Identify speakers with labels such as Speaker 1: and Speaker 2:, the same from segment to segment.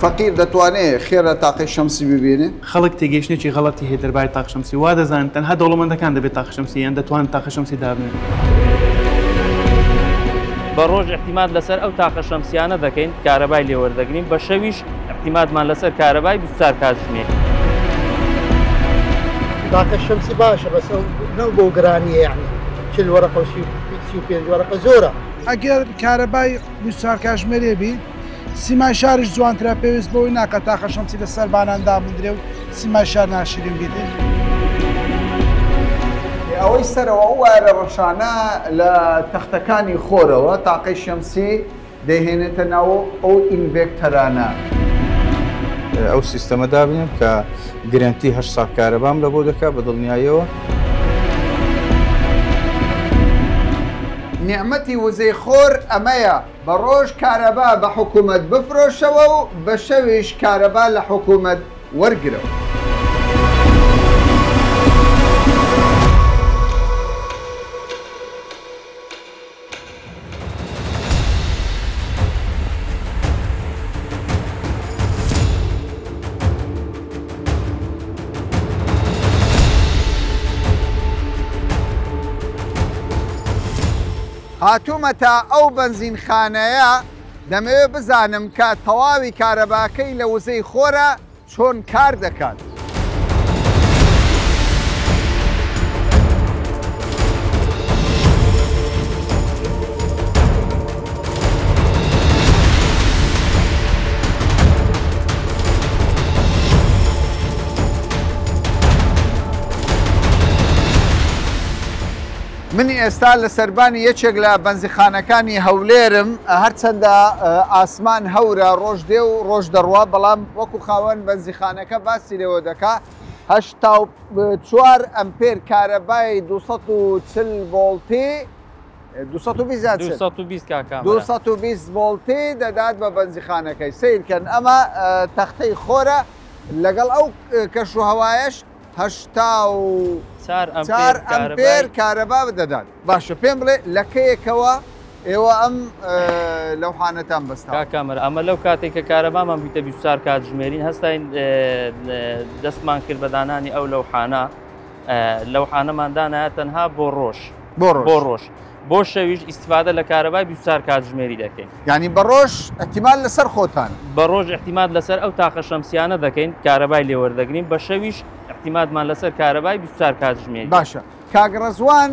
Speaker 1: فەقیر دەتوانێ خێر لە تاقەی شەمسی ببینێ؟
Speaker 2: خەڵک تێگەیشتنێکی غەڵەتی هەیە دەربارەی تاقە شەمسی، وا دەزانن تەنها دەوڵەمەندەکان دەبێت تاقە شەمسی یان دەتوانن تاقە شەمسی دابنێن.
Speaker 3: بە ڕۆژ ئیعتیماد لەسەر ئەو تاقە شەمسیانە دەکەین کارەبای لێ وەردەگرین، بە شەویش ئیعتیمادمان لەسەر کارەبای 24 کاتژمێری.
Speaker 4: تاقە شەمسی باشە بەس ئەو نەو بەو گرانیە یەعنی 40 وەرەقە و 35 وەرەقە زۆرە.
Speaker 5: ئەگەر کارەبای 24 کاژمێرێ بی سیمای شاریش جوانترە، پێویست بەوەی ناکات تاقە شەمسی لە سەربانان دابندرێ و سیمای شار ناشرین بیت.
Speaker 1: ئەوەی سەرەوە ئەو وایەرە ڕەشانە لە تەختەکانی خۆرەوە تاقەی شەمسی دەیهێنێتە ناو ئەو ئینڤێکتەرانە.
Speaker 6: ئەو سیستەمە دابنێم کە گرەنتی 8 ساڵ کارەبام لە بۆ دەکات بە دڵنیاییەوە.
Speaker 1: نیعمەتی وزەی خۆر ئەمەیە، بە ڕۆژ کارەبا بە حکومەت بفرۆشەوە و بە شەویش کارەبا لە حکومەت وەرگرەوە. هاتوومەتە ئەو بەنزینخانەیە دەمەوێت بزانم کە تەواوی کارەباکەی لە وزەی خۆرە چۆن کار دەکات. من ئێستا لە سەربانی یەکێک لە بەنزیخانەکانی هەولێرم، هەرچەندە ئاسمان هەورە ڕۆژ دێ و ڕۆژ دەڕوا، بەڵام وەکو خاوەن بەنزیخانەکە باسی لێوە دەکا 84 ئەمپێر کارەبای 240 ڤۆڵتی 220 یان چل؟
Speaker 3: 220 کاک کامەران.
Speaker 1: 220 ڤۆڵتی دەدات بە بەنزیخانەکەی. سەیرکەن ئەمە تەختەی خۆرە لەگەڵ ئەو کەش و هەوایەش 84 ئەمپێر کارەبا دەدات. باشە پێم بڵێ لە کەیەکەوە ئێوە ئەم لەوحانەتان بەستاوە؟
Speaker 3: کاک کامەران ئەمە لەو کاتێک کە کارەبامان بیتە 24 کاتژمێرین هەستاین دەستمان کرد بە دانانی ئەو لەوحانە. لەوحانەمان دانایە تەنها بۆ ڕۆژ، بۆ ڕۆژ، بۆ شەویش ئیستفادە لە کارەبای 24 کاتژمێری دەکەین.
Speaker 1: یعنی بە ڕۆژ احتیمال لەسەر خۆتان؟
Speaker 3: بە ڕۆژ احتیماد لەسەر ئەو تاقە شەمسیانە دەکەین کارەبای لێوەردەگرین، بە شەویش احتیمادمان لەسەر کارەبای 24 کاتژمێری.
Speaker 1: باشە کاک ڕەزوان،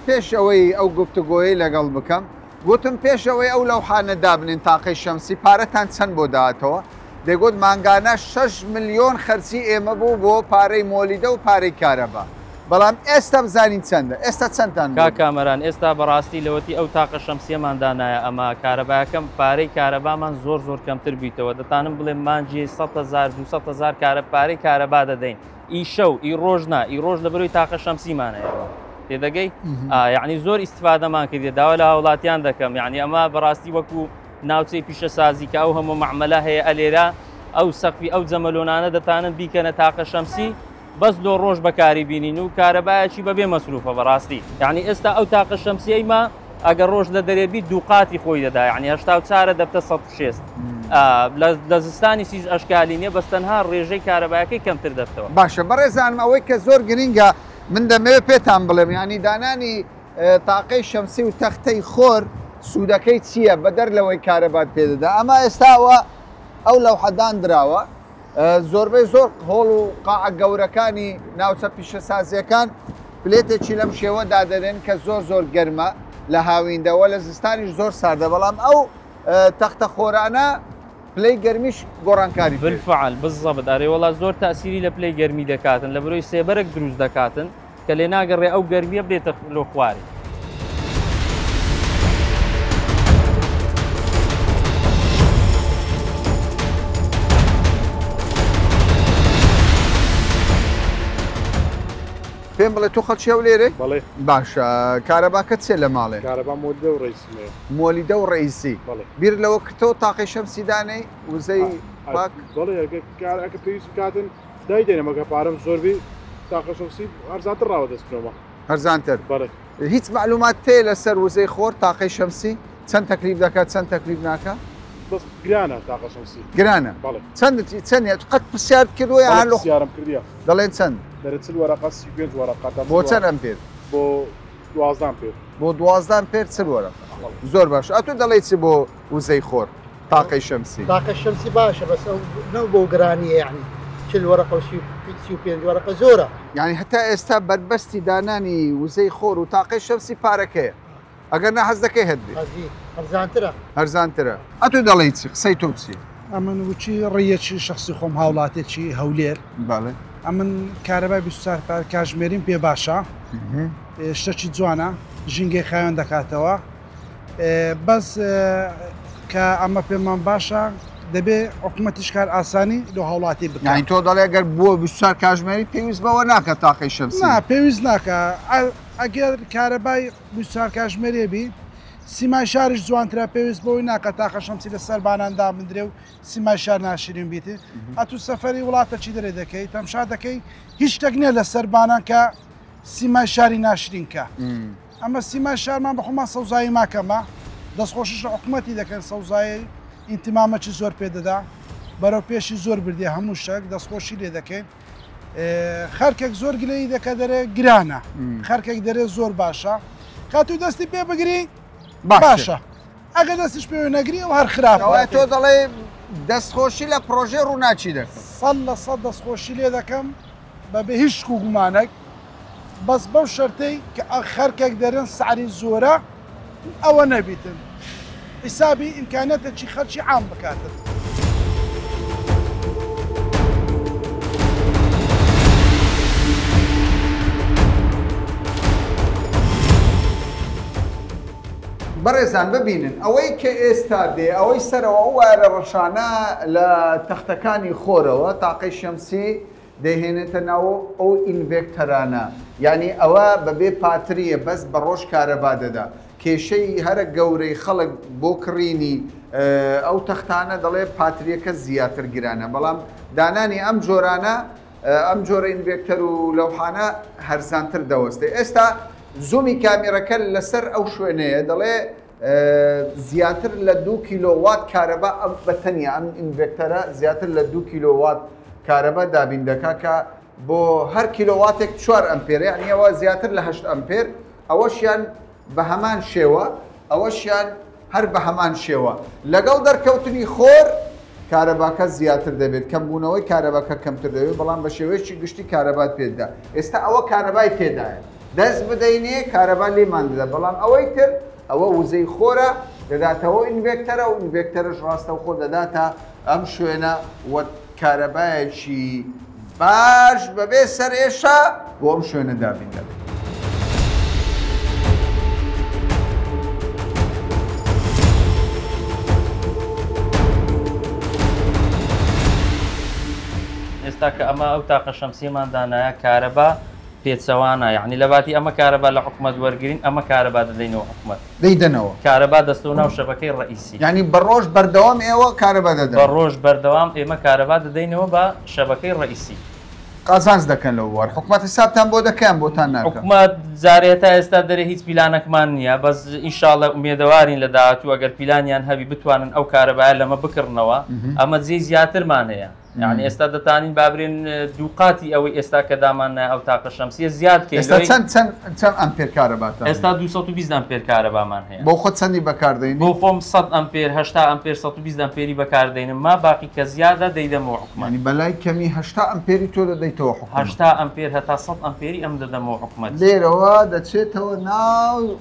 Speaker 1: پێش ئەوەی ئەو گفتوگۆیەی لەگەڵ بکەم گوتم پێش ئەوەی ئەو لەوحانە دابنێن تاقەی شەمسی پارەتان چەند بۆ داهاتەوە؟ دەیگوت مانگانە 6 ملیۆن خەرجی ئێمە بوو بۆ پارەی مۆلیدە و پارەی کارەبا، بەڵام ئێستا بزانین چەندە؟ ئێستا چەندتان بۆ؟
Speaker 3: کاک کامەران ئێستا بەڕاستی لەوەتی ئەو تاقە شەمسیەمان دانایە ئەمە کارەبایەکەم پارەی کارەبامان زۆر زۆر کەمتر بیتەوە، دەتانم بڵێم مانگی 100 هەزار 200 هەزار کارە پارەی کارەبا دەدەین ئی شەو ئی ڕۆژ نا، ئی ڕۆژ لەبەرەوەی تاقە شەمسیمان هەیە تێدەگەی؟ یعنی زۆر ئیستفادەمان کردێ. داوا لە هاوڵاتیان دەکەم یعنی ئەمە بەڕاستی وەکو ناوچەی پیشەسازی کە ئەو هەموو مەعمەلە هەیە ئەلێرە ئەو سەقفی ئەو جەمەلۆنانە دەتانن بیکەنە تاقە شەمسی بەس لۆ ڕۆژ بەکاری بینین و کارەبایەکی بەبێ مەسروفە بەڕاستی. یعنی ئێستا ئەو تاقە شەمسیەی ما ئەگەر ڕۆژ لە دەرێ بیت دووقاتی خۆی دەدا، یعنی 84 دەبتە 160. لە زستانی سیش ئەشکالی نییە، بەس تەنها ڕێژەی کارەبایەکەی کەمتر دەبتەوە.
Speaker 1: باشە بەڕێزانم ئەوەی کە زۆر گرنگە من دەمەوێت پێتان بڵێم، یعنی دانانی تاقەی شەمسی و تەختەی خۆر سوودەکەی چییە بەدەر لەوەی کارەبات پێدەدا؟ ئەمە ئێستاوە ئەو لەوحەدان دراوە، زۆربەی زۆر هۆڵ و قاعە گەورەکانی ناوچە پیشەسازیەکان پلێتێکی لەم شێوە دادەنێن کە زۆر زۆر گەرمە لە هاویندەوە، لە زستانیش زۆر ساردە، بەڵام ئەو تەختە خۆرانە پلەی گەرمیش گۆڕانکاری پێ.
Speaker 3: بالفعل بالضبط ئەرێ وەڵا زۆر تەسیری لە پلەی گەرمی دەکاتن، لە بەرەوەی سێبەرەک دروست دەکاتن کە لێ ناگەڕێ ئەو گەرمیە بێتە لۆ خوارێ.
Speaker 1: پێم بڵێ تۆ خەڵکی هەولێرێ؟
Speaker 7: بەڵێ.
Speaker 1: باشە کارەباکە چیە لە ماڵێ؟
Speaker 7: کارەبا مۆلیدە و ڕئیسیم هەیە.
Speaker 1: مۆلیدە و ڕئیسی.
Speaker 7: بەڵێ.
Speaker 1: بیر لەوە کردەوە تاقەی شەمسی دانێی وزەی پاک؟
Speaker 7: بەڵێ ئەگەر کار ئەگەر پێویست بکاتن دایدەنێم، ئەگەر پارەم زۆر بی تاقە شەمسی هەرزانتر ڕاوە دەستنەوە.
Speaker 1: هەرزانتر؟
Speaker 7: بەڵێ.
Speaker 1: هیچ معلومات تێ لەسەر وزەی خۆر تاقەی شەمسی چەند تەکلیف دەکات چەند تەکلیف ناکە؟
Speaker 7: بەس گرانە تاقە شەمسی.
Speaker 1: گرانە؟
Speaker 7: بەڵێ.
Speaker 1: چەند چەند قەت پرسیارت کردووە یا هەر لە
Speaker 7: پرسیارم کردیە.
Speaker 1: دەڵێن چەند؟
Speaker 7: دەرێ 40 وەرەقە 35 وەرەقە تا
Speaker 1: بۆ چەند ئەمپێر؟
Speaker 7: بۆ 12 ئەمپێر.
Speaker 1: بۆ 12 ئەمپێر 40 وەرەقە. زۆر باش. ئەتۆ دەڵێی چ بۆ وزەی خۆر؟ تاقەی شەمسی.
Speaker 4: تاقە شەمسی باشە بەس ئەو نەو بۆ گرانیە یعنی 40 وەرەقە و 35 وەرەقە زۆرە.
Speaker 1: یعنی هەتا ئێستا بەربەستی دانانی وزەی خۆر و تاقەی شەمسی پارەکەیە. ئەگەر نا حەز دەکەی هەت بێ.
Speaker 4: هەرزانترە.
Speaker 1: هەرزانترە. ئەتۆ دەڵێی چی؟ قسەی تۆ چییە؟
Speaker 5: ئەمن وچی ڕێیەکی شخصی خۆم هاوڵاتێکی هەولێر.
Speaker 1: بەڵێ.
Speaker 5: ئەمن کارەبای 24 کاتژمێریم پێ باشە. شتەکی جوانە، ژینگەی خاوێن دەکاتەوە. بەس کە ئەمە پێمان باشە دەبێ حکوومەتیش کار ئاسانی لۆ هاوڵاتی بکات.
Speaker 1: یعنی تۆ دەڵێ ئەگەر بووە 24 کاتژمێری پێویست بەوە ناکە تاقەی شەمسی؟
Speaker 5: نا پێویست ناکە. ئەگەر کارەبای 24 کاتژمێرێ بی سیمای شاریش جوانترە، پێویست بەوەی ناکە تاقە شەمسی لەسەر بانان دابندرێ و سیمای شار ناشرین بیت. ئەتوو سەفەری وڵاتەکی دەرێ دەکەی، تەمشا دەکەی، هیچ شتێک نییە لەسەر بانان کە سیمای شاری ناشرین کە. ئەمە سیمای شارمان بەخۆمان سەوزایی ماکەمە، دەستخۆشیش لە حکوومەتی دەکەن، سەوزایی ئینتیمامەکی زۆر پێدەدا، بەرەو پێشی زۆر بردێ هەموو شتێک، دەستخۆشی لێ دەکەین. خەرکێک زۆر گلەیی دەکە دەرێ گرانە، خەرکێک دەرێ زۆر باشە، کاتوو دەستی پێ بگری باشە، ئەگەر دەستیش پێوە نەگری ئەو هەر خراپە.
Speaker 1: تۆ دەڵێ دەستخۆشی لە پرۆژەی ڕووناکی دەکەم؟
Speaker 5: 100% دەستخۆشی لێ دەکەم بەبێ هیچ شک و گومانێک، بەس بەو شەرتەی کە خەرکێک دەرێن سعری زۆرە ئەوە نەبیتن، حیسابی ئیمکانەتێکی خەرکی عام بکاتن.
Speaker 1: بەڕێزان ببینن ئەوەی کە ئێستا دێ، ئەوەی سەرەوە ئەو وایەرە ڕەشانە لە تەختەکانی خۆرەوە تاقەی شەمسی دەیهێنێتە ناو ئەو ئینڤێکتەرانە، یعنی ئەوە بەبێ پاتریە بەس بە ڕۆژ کارەبا دەدا. کێشەی هەرە گەورەی خەڵک بۆ کڕینی ئەو تەختانە دەڵێ پاتریەکە زیاتر گرانە، بەڵام دانانی ئەم جۆرانە، ئەم جۆرە ئینڤێکتەر و لەوحانە هەرزانتر دەوەستێ. ئێستا زوومی کامێرەکە لەسەر ئەو شوێنەیە، دەڵێ زیاتر لە 2 کیلۆوات کارەبا ئەم بە تەنیا ئەم ئینڤێکتەرە زیاتر لە 2 کیلۆوات کارەبا دابین دەکا کە بۆ هەر کیلۆواتێک 4 ئەمپێر، یعنی ئەوە زیاتر لە 8 ئەمپێر. ئەوەشیان بە هەمان شێوە، ئەوەشیان هەر بە هەمان شێوە. لەگەڵ دەرکەوتنی خۆر کارەباکە زیاتر دەبێت، کەمبوونەوەی کارەباکە کەمتر دەبێت، بەڵام بە شێوەیەکی گشتی کارەبات پێدا. ئێستا ئەوە کارەبای تێدایە، دەست بدەینێ کارەبا لێمان دەدا، بەڵام ئەوەی تر ئەوە وزەی خۆرە دەداتەوە ئینڤێکتەرە و ئینڤێکتەرش ڕاستەوخۆ دەداتە ئەم شوێنە و کارەبایەکی باش بەبێ سەرئێشە بۆ ئەم شوێنە دابین دەبێت.
Speaker 3: ئێستا کە ئەمە ئەو تاقە شەمسیەمان دانایە کارەبا پێچەوانە، یعنی لە باتی ئەمە کارەبا لە حکوومەت وەرگین، ئەمە کارەبا دەدەینەوە حکوومەت.
Speaker 1: دەیدەنەوە.
Speaker 3: کارەبا دەستەوە ناو شەبەکەی ڕئیسی.
Speaker 1: یعنی بە ڕۆژ بەردەوام ئێوە کارەبا دەدەن؟
Speaker 3: بە ڕۆژ بەردەوام ئێمە کارەبا دەدەینەوە بە شەبەکەی ڕئیسی.
Speaker 1: قازانج دەکەن لەو بوار. حکوومەت حسابتان بۆ دەکەن بۆتان ناکەن؟
Speaker 3: حکوومەت جارێ تا ئێستا دەرێ هیچ پیلانەکمان نییە، بەس ئینشاءڵڵا ئومێدەوارین لە داهاتوو ئەگەر پیلانیان هەبی بتوانن ئەو کارەبایە لەمە بکڕنەوە، ئەمە جێی زیاترمان هەیە. یعنی ئێستا دەتانین بابرێن دووقاتی ئەوەی ئێستا کە دامان ئەو تاقە شەمسیە زیاد کەین.
Speaker 1: ئێستا چەند ئەمپێر کارەباتان؟
Speaker 3: ئێستا 220 ئەمپێر کارەبامان هەیە.
Speaker 1: بۆ خۆت چەندی بەکاردەینی؟
Speaker 3: بۆ خۆم 100 ئەمپێر، 80 ئەمپێر، 120 ئەمپێری بەکاردەینم، ما باقی کە زیادە دەیدەمەوە حکومەت.
Speaker 1: یعنی بەلای کەمی 80 ئەمپێری تۆ دەدەیتەوە حکومەت؟
Speaker 3: 80 ئەمپێر هەتا 100 ئەمپێری ئەم دەدەمەوە حکومەت.
Speaker 1: لێرەوە دەچێتەوە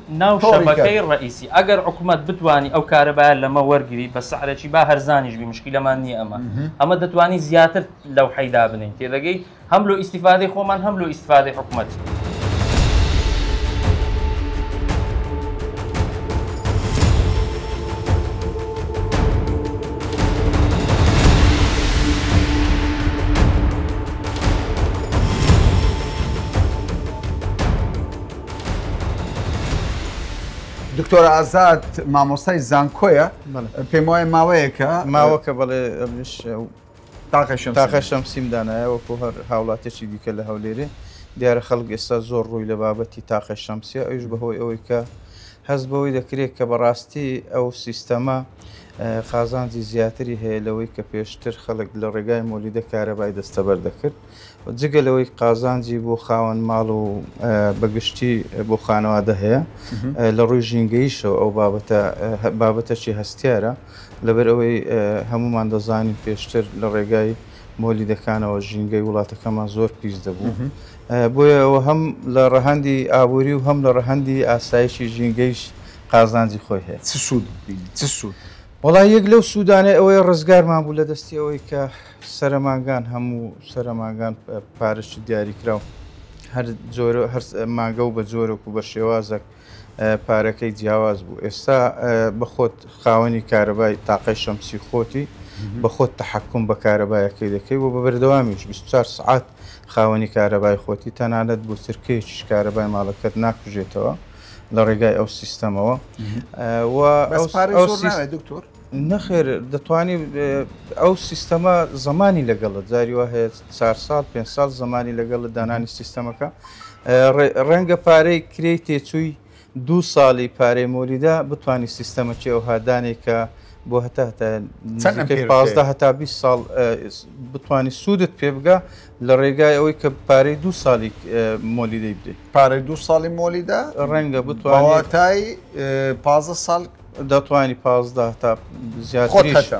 Speaker 3: ناو شەبەکەی ڕئیسی. ئەگەر حکومەت بتوانی ئەو کارەبایە لەمە وەرگری بە سعرێکی با هەرزانیش بی، مشکلەمان نییە ئەمە. ئەمە دەتوانی زیاتر لەو حەیدا بنین، تێدەگەی هەم لۆ ئیسیفادەی خۆمان هەم لۆ ئیسیفادەی حکومەت.
Speaker 1: دکتۆر ئازاد مامۆستای زانکۆیە، پێم وایە ماوەیەکە
Speaker 6: ماوەکە بەڵێ ئەمنیش
Speaker 1: تاقە
Speaker 6: شەمسیم دانایە وەکو هەر هاوڵاتێکی دیکە لە هەولێرێ. دیارە خەڵک ئێستا زۆر ڕووی لە بابەتی تاقە شەمسیە، ئەویش بەهۆی ئەوەی کە هەست بەوەی دەکرێت کە بەڕاستی ئەو سیستەمە قازانجی زیاتری هەیە لەوەی کە پێشتر خەڵک لە ڕێگای مۆلیدە کارەبای دەستەبەر دەکرد. جگە لەوەی قازانجی بۆ خاوەن ماڵ و بەگشتی بۆ خانەوادە هەیە، لە ڕووی ژینگەییشەوە ئەو بابەتە بابەتەکی هەستیارە، لەبەر ئەوەی هەموومان دەزانین پێشتر لە ڕێگای مۆلیدەکانەوە ژینگەی وڵاتەکەمان زۆر پیس دەبوو. بۆیە ئەوە هەم لە ڕەهەندی ئابووری و هەم لە ڕەهەندی ئاسایشی ژینگەیش قازانجی خۆی هەیە.
Speaker 1: چ سوود بینی؟ چ سوود؟
Speaker 6: وەڵا یەک لەو سوودانەی ئەوەیە ڕزگارمان بوو لە دەستی ئەوەی کە سەرەمانگان هەموو سەرەمانگان پارەشی دیاریکراو هەر جۆرە هەر مانگە و بە جۆرێک و بە شێوازێک پارەکەی جیاواز بوو. ئێستا بە خۆت خاوەنی کارەبای تاقەی شەمسی خۆتی، بە خۆت تەحەکوم بە کارەبایەکەی دەکەی و بە بەردەوامیش 24 سەعات خاوەنی کارەبای خۆتی، تەنانەت بۆ چرکەیەکیش کارەبای ماڵەکەت ناکوژێتەوە لە ڕێگای ئەو سیستەمەوە. و
Speaker 1: بەس پارەی زۆر ناوێت دکتۆر؟
Speaker 6: نەخێر، دەتوانی ئەو سیستەمە زەمانی لەگەڵت، جاری وا هەیە 4 ساڵ 5 ساڵ زەمانی لەگەڵت دانانی سیستەمەکە. ڕەنگە پارەی کرێی تێچووی دوو ساڵی پارەی مۆلیدە بتانی سیستەمەکی ئەوها دانێک کە بۆ هەتا هەتا نزیکەی 15 هەتا 20 ساڵ بتانی سوودت پێ بگا لە ڕێگای ئەوەی کە پارەی دوو ساڵی مۆلیدەی بدەیت.
Speaker 1: پارەی دوو ساڵی مۆلیدە
Speaker 6: ڕەنگە بتوانێت
Speaker 1: واتای 15 ساڵ
Speaker 6: دەتوانی 15 هەتا زیاتریش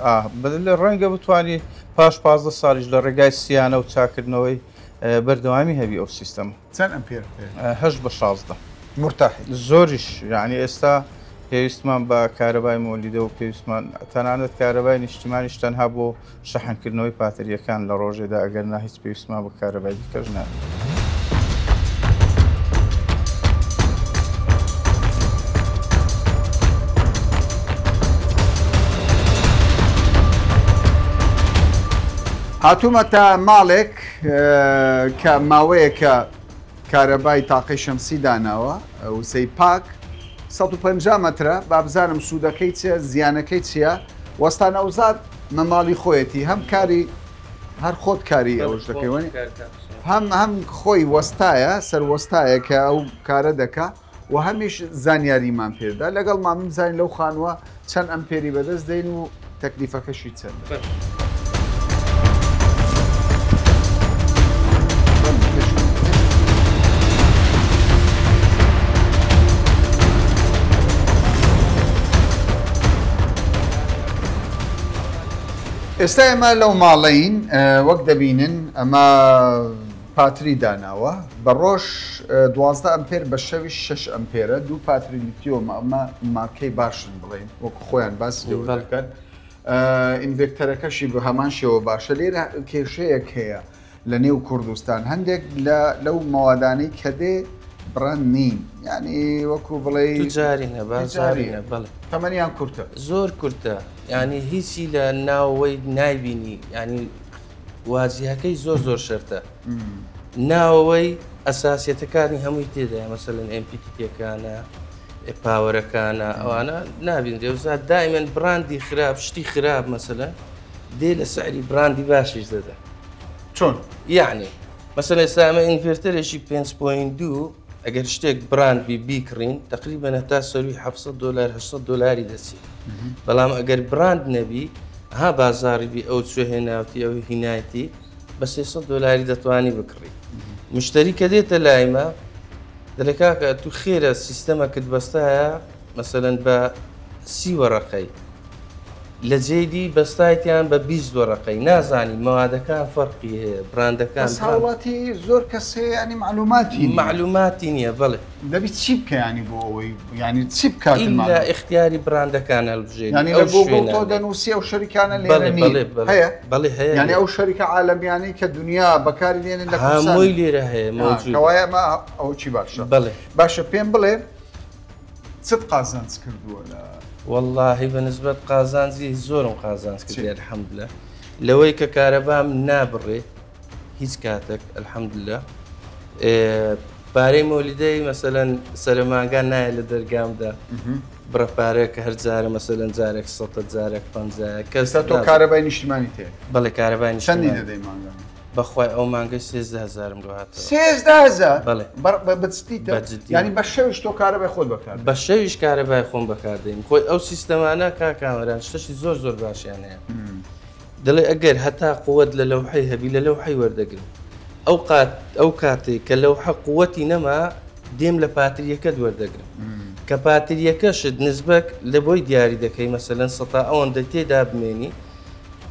Speaker 6: ڕەنگە بتانی پاش 15 ساڵیش لە ڕێگای سیانە و چاکردنەوەی بەردەوامی هەبی ئەو سیستەمە.
Speaker 1: چەند ئەمپێر هەیە؟
Speaker 6: هەشت بە 16.
Speaker 1: مرتاحی؟
Speaker 6: زۆریش، یعنی ئێستا پێویستمان بە کارەبای مۆلیدە و پێویستمان تەنانەت کارەبای نیشتیمانیش تەنها بۆ شەحنکردنەوەی پاتریەکان لە ڕۆژێدا، ئەگەر نا هیچ پێویستمان بە کارەبای دیکەش نابێت.
Speaker 1: هاتوومەتە ماڵێک کە ماوەیەکە کارەبای تاقەی شەمسی داناوە، وزەی پاک 150 مەترە، با بزانم سوودەکەی چییە، زیانەکەی چییە. وەستا نەوزاد مەماڵی خۆیەتی، هەم کاری هەر خۆت کاری ئەوەش دەکەی وەنی؟ هەم هەم خۆی وەستایە، سەروەستایە کە ئەو کارە دەکا و هەمیش زانیاریمان پێدا. لەگەڵ مامم بزانین لەو خانووە چەند ئەمپێری بەدەست دەین و تەکلیفەکەشی چەندە. ئێستا ئێمە لەو ماڵەین، وەک دەبینن ئەمە پاتری داناوە، بە ڕۆژ 12 ئەمپێر، بە شەویش 6 ئەمپێرە، دوو پاتری لیتیۆمە، ئەمە مارکەی باشن بڵێین وەکو خۆیان باسی لێوە دەکەن. ئینڤێکتەرەکەشی بە هەمان شێوە باشە. لێرە کێشەیەک هەیە لە نێو کوردستان، هەندێک لە لەو مەوادانەی کە دێ بڕاند نین، یعنی وەکو بڵێ
Speaker 8: تجارینە، بازارینە، بەڵێ
Speaker 1: تەمەنیان کورتە،
Speaker 8: زۆر کورتە، یعنی هیچی لە ناوەوەی نایبینی، یعنی واجهەکەی زۆر زۆر شەرتە، ناوەوەی ئەساسیەتەکانی هەمووی تێدایە، مەسەلەن MPPT-ەکانە، پاوەرەکانە، ئەوانە نابینرێ. و زات دائما براندی خراپ، شتی خراپ مەسەلەن دێ لە سعری براندی باشیش دەدا.
Speaker 1: چۆن؟
Speaker 8: یعنی مەسەلەن ئێستا ئەمە ئینڤێرتەرێکی 5.2 ئەگەر شتێک براند بی بیکڕین تقریبا هەتا سەروی 700 دلار 800 دلاری دەچی، بەڵام ئەگەر براند نەبی ها بازاری بی ئەو چوێ هێناوتی ئەو هینایتی بە 300 دلاری دەتوانی بکڕی. مشتری کە دێتە لایمە دەڵێ کاکە تو خێرە سیستەمەکت بەستایە مەسەلەن بە 30 وەرەقەی، لە جێدی بەستایتیان بە 20 وەرەقەی، نازانی مەوادەکان فەرقی هەیە، براندەکان.
Speaker 1: بەس هاوڵاتی زۆر کەس هەیە ینی معلوماتی نییە.
Speaker 8: معلوماتی نییە، بەڵێ.
Speaker 1: دەبی چی بکە ینی بۆ ئەوەی ینی چی بکات؟
Speaker 8: ئیلا اختیاری براندەکان هەڵبژێری.
Speaker 1: ینی لە گوگڵ تۆ دەنووسی ئەو شەریکانە لێرە نین؟ هەیە؟
Speaker 8: بەڵێ هەیە.
Speaker 1: ینی ئەو شەریکە عالەمیانەی کە دنیا بەکاری دێنن لە کوردستان
Speaker 8: هەمووی لێرە هەیە، مەوجودە.
Speaker 1: کەوایە ئەمە ئەوە چی باشە؟
Speaker 8: بەڵێ.
Speaker 1: باشە پێم بڵێ چت قازانج کردووە لە
Speaker 8: واللهی بە نسبەت قازانجی زۆرم قازانج کردی الحەمدلله، لەوەی کە کارەبام نابڕێ هیچ کاتێک الحەمدلله. پارەی مۆلیدەی مەسەلەن سەرەمانگان نایە لە دەرگامدا بڕە پارەیە کە هەر جارە مەسەلەن جارێک سەتە جارێک پەنجایە. کەس
Speaker 1: ئێستا تۆ کارەبای نیشتیمانی تێ؟
Speaker 8: بەڵێ کارەبای
Speaker 1: چەندی
Speaker 8: نیشتیمانی.
Speaker 1: دەدەی مانگانە؟
Speaker 8: بەخوای ئەو مانگەی 13 هەزارم لۆ هاتەوە.
Speaker 1: 13 هەزار؟
Speaker 8: بەڵێ.
Speaker 1: بە جدیتە؟
Speaker 8: بە جدی.
Speaker 1: یانی بە شەویش تۆ کارەبای خۆت بەکار
Speaker 8: بە شەویش کارەبای خۆم بەکاردێنم. خۆی ئەو سیستەمانە کاک کامەران شتەشی زۆر زۆر باشیان هەیە. دەڵێ ئەگەر هەتا قوت لە لەوحەی هەبی لە لەوحەی وەردەگرم. ئەو قات ئەو کاتێک کە لەوحە قوتی نەما دێم لە پاتریەکەت وەردەگرم. کە پاتریەکەشت نسبەک لە بۆی دیاری دەکەی مەسەلەن سەتا ئەوەندە تێدا بمێنی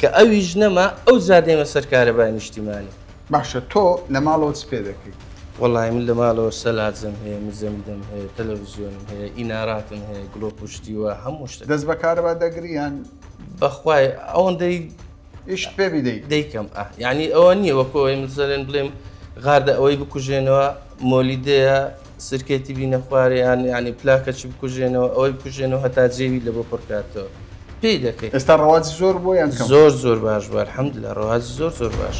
Speaker 8: کە ئەویش نەما ئەوجا دێمە سەر کارەبای نیشتیمانی.
Speaker 1: باشە تۆ لە ماڵەوە چ پێ دەکەی؟
Speaker 8: وەڵای من لە ماڵەوە سەلاجەم هەیە، مجەمیدەم هەیە، تەلەڤزیۆنم هەیە، ئیناراتم هەیە، گڵۆپ و شتی وا هەموو شتێک.
Speaker 1: دەست بە کارەبا دەگری یان؟
Speaker 8: بەخوای ئەوەندەی
Speaker 1: ئیشت پێ بی دەیکەی؟
Speaker 8: دەیکەم ئا یانی ئەوە نییە وەکو ئەوەی مەسەلەن بڵێم غاردە ئەوەی بکوژێنەوە مۆلیدەیە سرکێتی بینە خوارێ یان یانی پلاکەچی بکوژێنەوە ئەوەی بکوژێنەوە هەتا جێوی لە بۆ پڕکاتەوە پێی دەکەی.
Speaker 1: ئێستا ڕەواجی زۆر بووە یان کەم؟
Speaker 8: زۆر زۆر باش بووە الحمدللە ڕەواجی زۆر زۆر باش.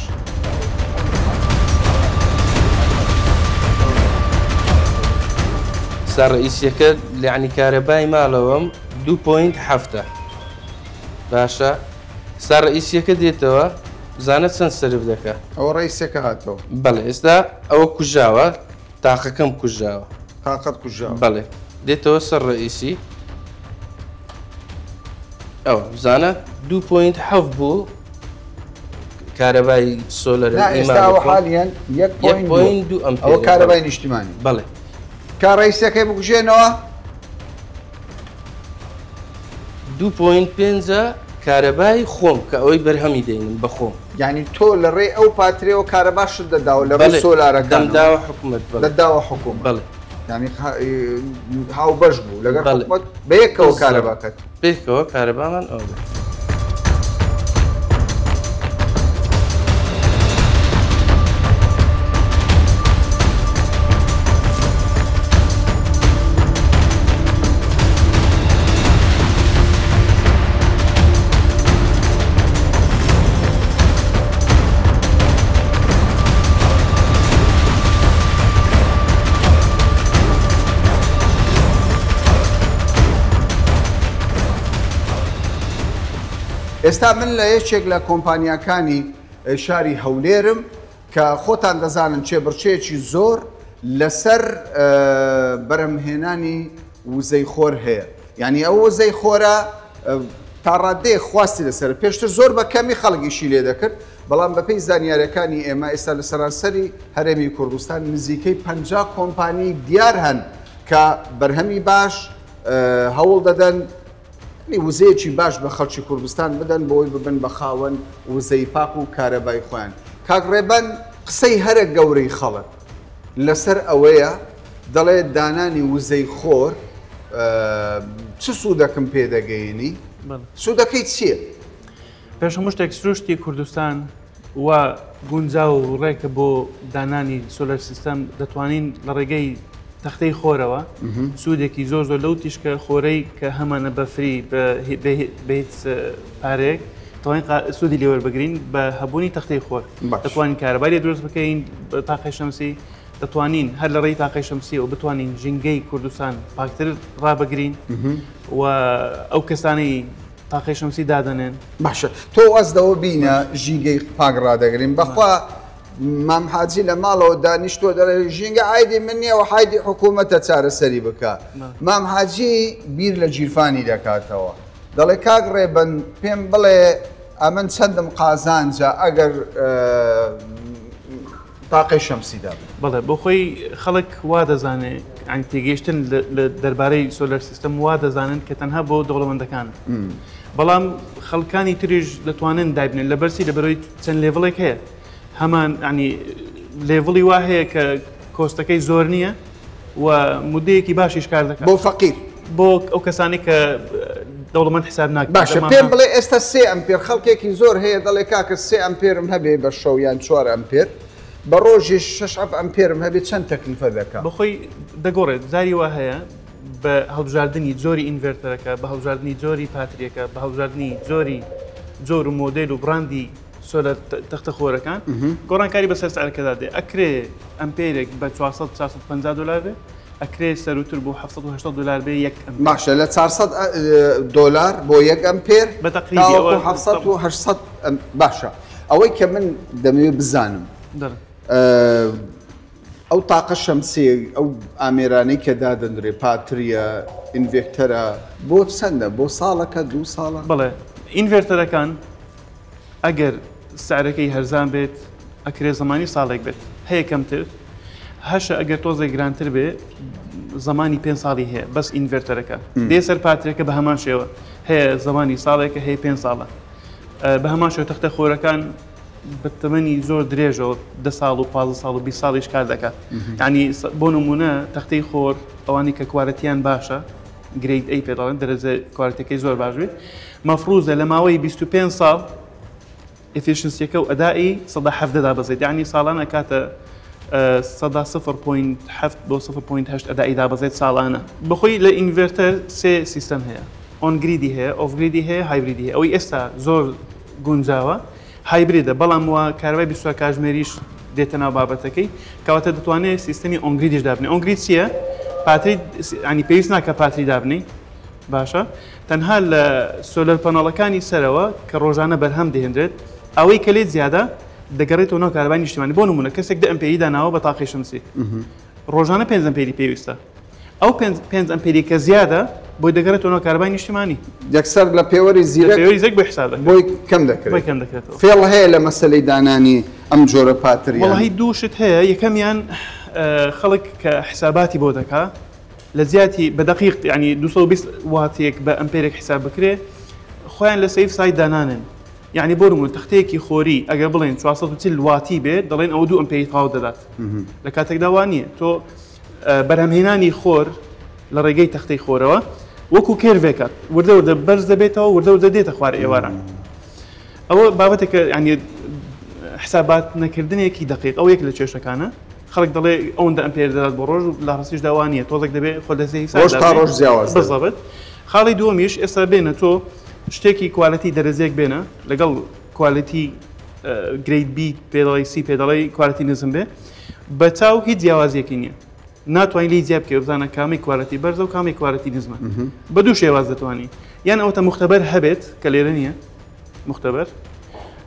Speaker 8: ئێستا ڕئیسیەکە یانی کارەبای ماڵەوەم دوو point حەفتە باشە ئێستا ڕئیسیەکە دێتەوە بزانە چەند سەرف دەکا.
Speaker 1: ئەوە ڕئیسیەکە هاتەوە.
Speaker 8: بەڵێ ئێستا ئەوە کوژاوە تاقەکەم کوژاوە.
Speaker 1: تاقەت کوژاوە.
Speaker 8: بەڵێ دێتەوە سەر ڕئیسی ئەوە بزانە 2.7 بوو کارەبای solar
Speaker 1: نا ئێستا ئەوە حالیان 1.2 ئەوە کارەبای نیشتیمانی.
Speaker 8: بەڵێ
Speaker 1: کا ڕئیسەکەی بکوژێنەوە.
Speaker 8: 2.5 کارەبای خۆم کە ئەوەی بەرهەمی دێنم بە خۆم.
Speaker 1: یعنی تۆ لە ڕێی ئەو پاترێەوە کارەباشت دەداوە لە ڕێی سۆلارەکان؟
Speaker 8: دەمداوە حکوومەت
Speaker 1: دەداوە حکوومەت. بەڵێ. یعنی هاوبەش بوو لەگەڵ حکوومەت بەیەکەوە کارەباکەت.
Speaker 8: بەیەکەوە کارەبامان ئەوە بێت.
Speaker 1: ئێستا من لە یەکێک لە کۆمپانیاکانی شاری هەولێرم کە خۆتان دەزانن چێبڕچەیەکی زۆر لەسەر بەرهەمهێنانی وزەی خۆر هەیە یعنی ئەو وزەی خۆرە تا ڕادەیەک خواستی لەسەر پێشتر زۆر بە کەمی خەڵک ئیشی لێ دەکرد بەڵام بەپێی زانیاریەکانی ئێمە ئێستا لە سەرانسەری هەرێمی کوردستان نزیکەی 50 کۆمپانی دیار هەن کە بەرهەمی باش هەوڵ دەدەن وزەیەکی باش بە خەڵکی کوردستان بدەن بۆی ببن بە خاوەن وزەی پاک و کارەبای خۆیان. کاک ڕێبەن قسەی هەرە گەورەی خەڵک لەسەر ئەوەیە دەڵێ دانانی وزەی خۆر چ سوودەکم پێ دەگەیەنی؟ سوودەکەی چییە؟
Speaker 2: پێش هەموو شتێک سروشتی کوردستان و گونجاو و ڕێکە بۆ دانانی solar system، دەتوانین لە ڕێگەی تەختەی خۆرەوە سوودێکی زۆر زۆر لەو تیشکە خۆرەی کە هەمانە بە free بە هیچ پارەیەک توانین سوودی لێوەربگرین بە هەبوونی تەختەی خۆر. دەتوانین کارەبای لێ دروست بکەین بە تاقی شەمسی، دەتوانین هەر لە ڕێی تاقی شەمسیەوە بتوانین ژینگەی کوردستان پاکتر ڕابگرین و ئەو کەسانەی تاقی شەمسی دادەنێن.
Speaker 1: باشە تۆ واز لەوە بینە ژینگەی پاک ڕادەگرین، بەخوا مام حاجی لە ماڵەوە دانیشتووە دەڵێ ژینگە عایدی من نییە و حایدی حکوومەتە چارەسەری بکە. مام حاجی بیر لە گیرفانی دەکاتەوە دەڵێ کاک ڕێبەند پێم بڵێ ئەمن چەندم قازانجە ئەگەر تاقی شەمسی دابن.
Speaker 2: بەڵێ بۆ خۆی خەڵک وا دەزانێ، یعنی تێگەیشتن لە دەربارەی solar system وا دەزانن کە تەنها بۆ دەوڵەمەندەکان، بەڵام خەڵکانی تریش دەتوانن دابنێن لەبەرچی لەبەرەوەی چەند level ێک هەیە. هەمان ینی level ی وا هەیە کە cost ەکەی زۆر نییە و مدەیەکی باشیش کار دەکات
Speaker 1: بۆ فەقیر،
Speaker 2: بۆ ئەو کەسانی کە دەوڵەمەند حساب ناکەن.
Speaker 1: باشە پێم بڵێ ئێستا 3 ئەمپێر خەڵکێکی زۆر هەیە دەڵێ کاکە 3 ئەمپێرم هەبێ بە شەو یان 4 ئەمپێر بە ڕۆژیش 6 ئەمپێرم هەبێ چەند تەکلیفە دەکا؟
Speaker 2: بەخۆی دەگۆڕێت، جاری وا هەیە بە هەڵبژاردنی جۆری inverter ەکە، بە هەڵبژاردنی جۆری پاتریەکە، بە هەڵبژاردنی جۆری جۆر و مۆدێل و brand ی solar تەختە خۆرەکان گۆڕانکاری بەسەر سعرەکەدا دێ. ئەکرێ ئەمپێرێک بە 400 450 دلار بێ، ئەکرێ سەروتر بۆ 780 دلار بێ یەک ئەمپێر.
Speaker 1: باشە لە 400 دلار بۆ یەک ئەمپێر
Speaker 2: بە تەقریبی
Speaker 1: تاوەکو 700 و 800 باشە. ئەوەی کە من دەمەوێت بزانم ئەو تاقە شەمسیە ئەو ئامێرانەی کە دادەنرێ پاتریە inverter ە بۆ چەندە بۆ ساڵەکە دوو ساڵە؟
Speaker 2: بەڵێ inverter ەکان ئەگەر سعرەکەی هەرزان بێت ئەکرێ زمانی ساڵێک بێت هەیە کەمتر هەشە ئەگەر تۆزێک گرانتر بێ زمانی پێ ساڵی هەیە بەس inverter ەکە دێ سەر پاترێکە بە هەمان شێوە هەیە زمانی ساڵێکە هەیە پێ ساڵە بە هەمان شێوە تەختە خۆرەکان بە تەمەنی زۆر درێژەوە دە ساڵ و 15 ساڵ و 20 ساڵیش کار دەکات ینی بۆ نمونە تەختەی خۆر ئەوانی کە quality یان باشە grade A پێ دەڵێن دەرەجە quality ەکەی زۆر باش بێت مەفروزە لە ماوەی 25 ساڵ efficiency ەکە و ئەدائی 17 دابەزێت یعنی ساڵان ئەکاتە 0.7 بۆ 0.8 ئەدائی دابەزێت ساڵانە. بەخۆی لە ئینڤێرتەر سێ سیستەم هەیە on grid ی هەیە off grid ی هەیە hybrid ی هەیە ئەوەی ئێستا زۆر گونجاوە hybrid ە بەڵام وا کارەبای 24 کاژمێریش دێتە ناو بابەتەکەی کەواتە دەتوانێت سیستەمی on grid یش دابنێ on grid چییە؟ پاتری ینی پێویست ناکە پاتری دابنی باشە تەنها لە solar panel ەکانی سەرەوە کە ڕۆژانە بەرهەم دەهێنرێت ئەوەی کە لێت زیادە دەگەڕێتەوە ناو کارەبای نیشتیمانی بۆ نمونە کەسێک دە ئەمپێری داناوە بە تاقی شەمسی ڕۆژانە پێنج ئەمپێری پێویستە ئەو پێنج ئەمپێری کە زیادە بۆی دەگەڕێتەوە ناو کارەبای نیشتیمانی.
Speaker 1: یەکسەر لە پێوەری زیرەک
Speaker 2: پێوەری زیرەک بۆی حساب دەکرێت
Speaker 1: بۆی کەم دەکرێت
Speaker 2: بۆی کەم دەکرێتەوە.
Speaker 1: فێڵ هەیە لە مەسەلەی دانانی ئەم جۆرە پاتریانە؟
Speaker 2: وەڵاهی دوو شت هەیە یەکەمیان خەڵک کە حساباتی بۆ دەکا لە جیاتی بە دەقیق یعنی 220 واتێک بە ئەمپێرێک حساب بکرێ خۆیان لە safe side دانانن یعنی بۆ نمونە تەختەیەکی خۆری ئەگەر بڵێن 440 واتی بێت دەڵێن ئەوە دوو ئەمپێری تەواو دەدات لە کاتێکدا وا نییە تۆ بەرهەمهێنانی خۆر لە ڕێگەی تەختەی خۆرەوە وەکو curve ێکە وردە وردە بەرز دەبێتەوە وردە وردە دێتە خوار ئێواران ئەوە بابەتێکە ینی حسابات نەکردنێکی دقیق ئەو یەک لە کێشەکانە خەڵک دەڵێ ئەوەندە ئەمپێر دەدات بۆ ڕۆژ و لە ڕاستیشدا وا نییە تۆزێک دەبێ خۆ دەستێ حساب
Speaker 1: ڕۆژ تا ڕۆژ جیاواز دەبێت.
Speaker 2: بزەبت خاڵی دووەمیش ئێستا بێنە تۆ شتێکی quality دەرەجەیەک بێنە لەگەڵ quality grade B پێ دەڵێی C پێ دەڵێی quality نزم بێ بە چاو هیچ جیاوازیەکی نییە ناتوانین لی جیا بکەی بزانە کامی quality بەرزە و کامی quality نزمە بە دوو شێواز دەتوانی یان ئەوەتە مختبەر هەبێت کە لێرە نییە مختبەر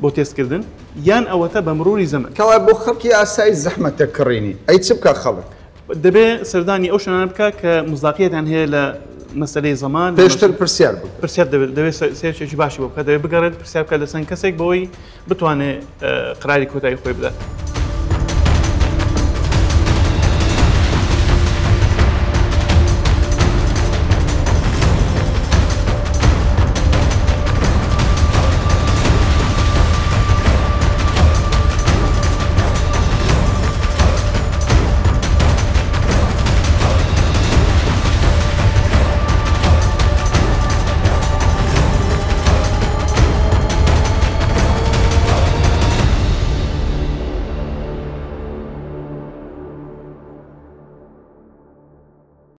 Speaker 2: بۆ تێستکردن یان ئەوەتە بە مروری زەمەن.
Speaker 1: کەوایە بۆ خەڵکی ئاسایی زەحمەتە کڕینی ئەی چ بکا خەڵک؟
Speaker 2: دەبێ سەردانی ئەو شوێنانە بکا کە مزداقیەتیان هەیە لە مەسەلەی زەمان.
Speaker 1: پێشتر پرسیار بکە.
Speaker 2: پرسیار دەبێت دەبێت search ێکی باشی بۆ بکات دەبێت بگەڕێت پرسیار بکات لە چەند کەسێک بەوەی بتوانێت قراری کۆتایی خۆی بدات.